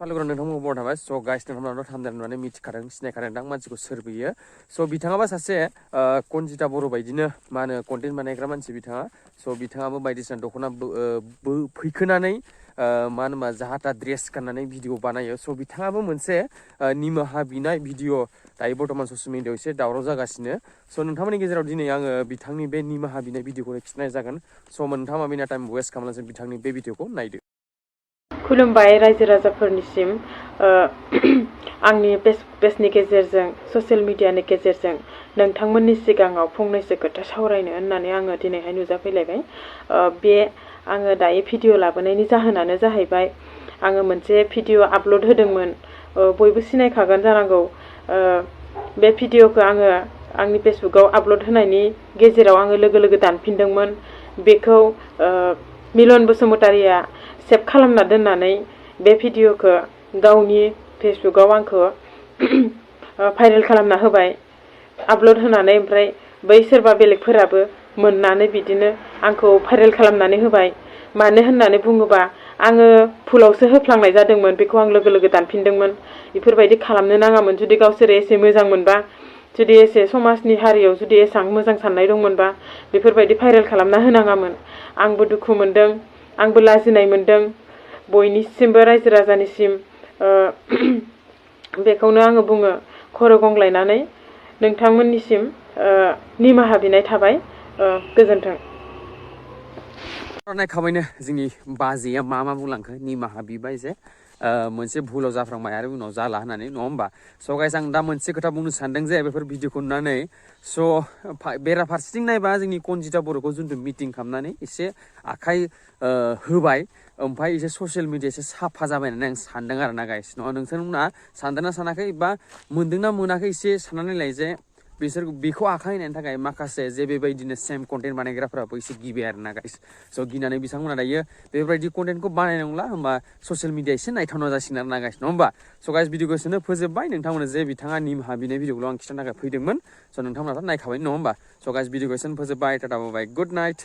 फालोग्रा नोंथांमोनखौ बर थाबाय स' गाइस नोंथांमोनाथ' थामदाय नुनानै मिथिखादों सिनायखादों मानसिखौ सोर बियो स' बिथाङाबो सासे कनजिता बर' बायदिनो मा होनो कन्टेन्ट बानायग्रा मानसि बिथाङा स' बिथाङाबो बायदिसिना दख'ना फैखोनानै मा होनोबा जाहा था ड्रेस गाननानै भिडिअ बानायो स' बिथाङाबो मोनसे निमाहा बिनाय भिडिअ दायो बर्थमान ससियेल मिडियाआव एसे दावराव जागासिनो स' नोंथांमोननि गेजेराव दिनै आङो बिथांनि बे निमाहा बिनाय भिडिअखौ खिन्थानाय जागोन स' नोंथाङा बिना टाइम वेस्ट खालामनानै बिथांनि बे भिडिअखौ नायदो। खुलुमबाय रायजो राजाफोरनिसिम आंनि पेजनि गेजेरजों ससियेल मिडियानि गेजेरजों नोंथांमोननि सिगाङाव फंनैसो खोथा सावरायनो होननानै आङो दिनैहाय नुजाफैलायबाय। बे आङो दायो भिडिअ लाबोनायनि जाहोनानो जाहैबाय आङो मोनसे भिडिअ आपल'ड होदोंमोन, बयबो सिनायखागोन जानांगौ। बे भिडिअखौ आङो आंनि फेसबुकाव आपल'ड होनायनि गेजेराव आङो लोगो लोगो दानफिनदोंमोन। बेखौ मिलन बसुमतारिया सेभ खालामना दोननानै बे भिडिअखौ गावनि फेसबुकाव आंखौ भाइरेल खालामना होबाय आपल'ड होनानै, ओमफ्राय बै सोरबा बेलेगफोराबो मोननानै बिदिनो आंखौ भाइरेल खालामनानै होबाय। मानो होननानै बुङोबा आङो भुलावसो होफ्लांनाय जादोंमोन, बेखौ आं लोगो लोगो दानफिनदोंमोन। बेफोरबायदि खालामनो नाङामोन। जुदि गावसोर एसे मोजां मोनबा, जुदि एसे समाजनि हारियाव जुदि एसेबां मोजां साननाय दंमोनबा बेफोरबायदि भाइरेल खालामना होनाङामोन। आंबो दुखु मोनदों, आंबो लाजिनाय मोनदों। बयनिसिमबो रायजो राजानिसिम बेखौनो आङो बुङो, खर' गंग्लायनानै नोंथांमोननिसिम निमाहा बिनाय थाबाय। गोजोन्थों। नायखाबायनो जोंनि बाजैया मा बुंलांखो, निमाहा बिबाय जे मोनसे भुलाव जाफ्रांबाय आरो उनाव जाला होननानै, नङा होमबा? स' गाइस आं दा मोनसे खोथा बुंनो सानदों जे बेफोर भिडिअखौ नुनानै स' बेराफारसेथिं नायबा जोंनि कनजिता बर'खौ जुनथु मिटिं खालामनानै एसे आखाइ होबाय, ओमफ्राय एसे ससियेल मिडिया एसे साफा जाबाय होननानै आं सानदों आरो ना गाइस। नङा नोंथांमोना सानदोंना सानाखै बा मोनदोंना मोनाखै एसे साननानै नायलाय जे बिसोर बेखौ आखाइ होनायनि थाखाय माखासे जे बेबायदिनो सेम कन्टेन्ट बानायग्राफ्राबो एसे गिबाय आरो ना गाइस। स' गिनानै बिथांमोना दायो बेफोरबायदि कन्टेन्टखौ बानायनाय नंला, होमबा ससियेल मिडिया एसे नायथावना जासिगोन आरो ना गाइस, नङा होमबा? स' गाइस भिडिअखौ एसेनो फोजोबबाय। नोंथांमोना जे बिथाङा निमाहा बिनाय भिडिअखौल' आं खिथानो थाखाय फैदोंमोन। स' नोंथांमोनाथ' नायखाबाय, नङा होमबा? स' गाइस भिडिअखौ एसेनो फोजोबबाय। टाटा बाय बाय, गुड नाइट।